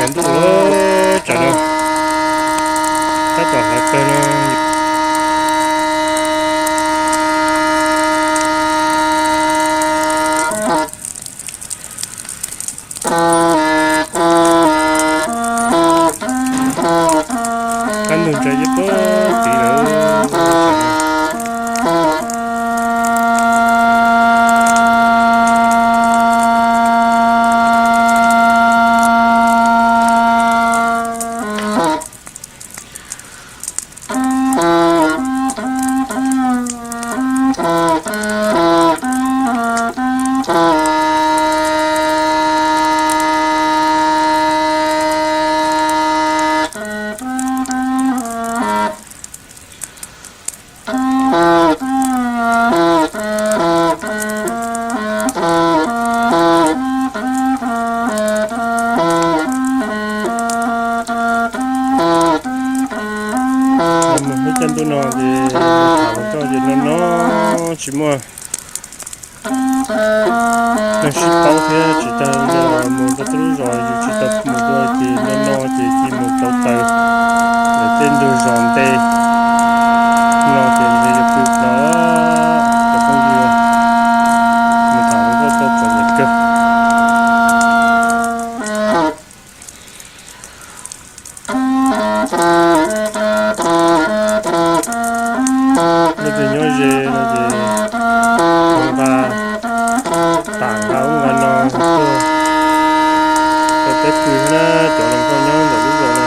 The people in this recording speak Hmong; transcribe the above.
Ntuj, tsam no tab tom hlav kawg no. Kab ntug ntsa ib puag tid lawm. Mus hnub caj ntuj no ces tham hluas nkauj ces no no tsis muaj neeg sib paub thiab tsis tau mus rau tej lub zos yus tsis tau mus dua ces no no ces cia mus rau taws ntawm tej ntug zos nte no ces ntshe yuav pw no cov phooj ywg mus tham hluas nkauj tau txom nyem kawg. Leej twg nyob ze no ces nqa tam nqa ub nqa no tuaj rau peb pw thiab na, cov hluas nkauj nyob ntawm lub zos no